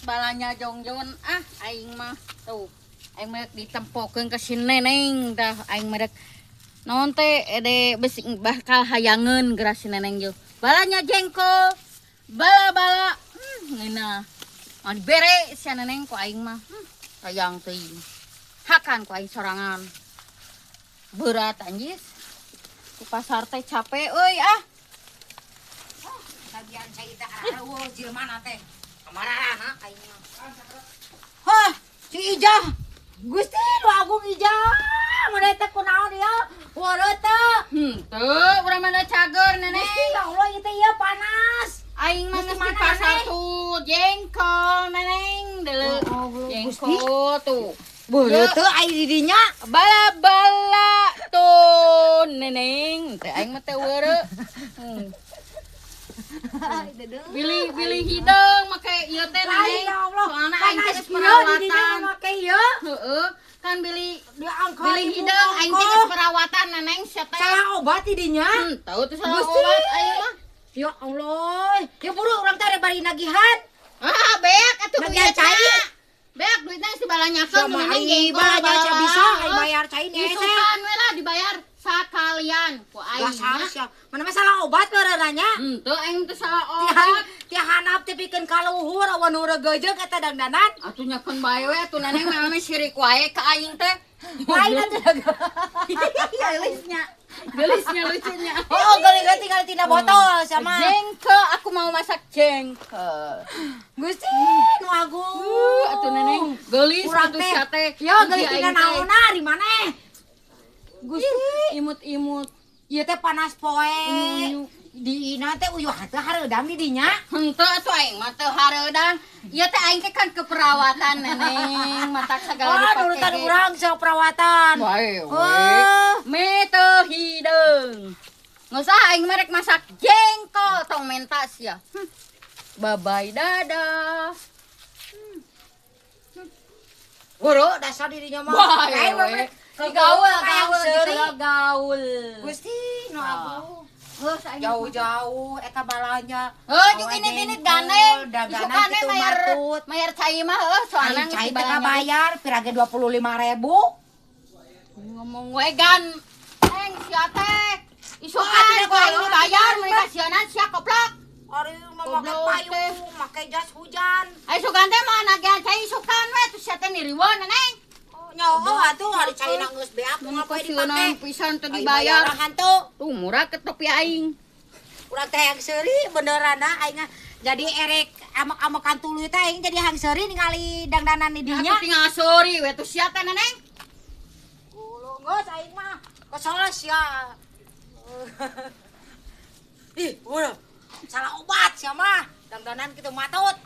Balanya jongjon ah aing mah tuh. Aing mah ditempokeun ka si Neneng tah aing mah rek naon teh ede besi bakal hayangeun geura si Neneng jeung. Balanya jengkol. Bala-bala ngeunah. Mah dibere si Neneng ku aing mah. Hayang teuing. Hakan ku aing sorangan. Berat anjis. Ku pasar teh capek euy ah. Tagihan cai teh areueuh jelema teh. Kamarana aing mah. Hah, si Ijah. Gusti nu agung Ijah. Mana teh kunaon ieu? Wareut teh. Henteu, urang mah cager Neneng. Gusti ya Allah ieu teh ieu panas. Aing mah geus di pasar tuh jengkol Neneng deuleu. Jengkol tuh. Beureut teu aing di dinya. Bala-bala tuh Neneng. Teh aing mah teh weureu. Bilih bilih hideung make ieu teh Neneng. Soalna aing teh geus perawatan. Make ieu. Heeh, kan bilih bilih hideung aing teh geus perawatan Neneng sia teh. Salah obat di dinya. Henteu teh salah obat aing mah. Ya Allah, ya buru urang teh bari nagihan. Ah, beak atuh nagihan cai. Beak duitna geus dibalanyakeun Neneng jengkol. Balanja bisa aing bayar cai ni hese. Isukan we lah dibayar sakalian ku aing. Dasar sia. Mana mah salah obat meureunanya? Henteu aing teh salah obat. Ti hanap teh pikeun ka luhur awan nu regejeug eta dangdanan. Atuh nyakeun bae we atuh Neneng mah sirik wae ka aing teh. Lain atuh. Geulisnya. Geulisnya lucunya. Oh, geulis tinggal tina botol sama. Jengkol, aku mau masak jengkol. Gusti nu agung. Atuh Neneng, geulis atuh sia teh. Ya geulis tina naonna di maneh? Gusti imut-imut. Ieu teh panas poe. Di ina teh uyuh teh hareudang di dinya. Henteu atuh aing mah teu hareudang. Ieu teh aing teh kan ke perawatan Neneng, matak sagala dipake. Oh, nurutan urang sok perawatan. Wae we. Me teu hideung. Geus ah aing mah rek masak jengkol tong menta sia. Bye bye dadah. Buru dasar dirinya mah. Wae we. Gaul gaul gaul. Gusti nu agung. Jauh-jauh eta balanya. Heuh, jeung ini-ini gandeng. Isukan we mayar mayar cai mah heuh, soalna cai teh kabayar pirage 25.000. Ngomong we gan. Eng sia teh. Isukan ku aing dibayar mun kasieunan sia koplok. Ari mah make payung, make jas hujan. Ai sugan teh mah nagihan cai isukan we tuh sia teh niriweun Neneng. Nyaho atuh hari caina geus beak ngapain dipake pisan teu dibayar hantu. Tuh murah ke topi aing. Urang teh hayang seuri beneran aing jadi erek amak-amakan tuluy teh aing jadi hayang seuri ningali dangdanan di dinya. Atuh tinggal seuri we tuh sia teh Neneng. Gulu geus aing mah kesel sia. Ih, udah salah obat sia mah dangdanan kitu matut.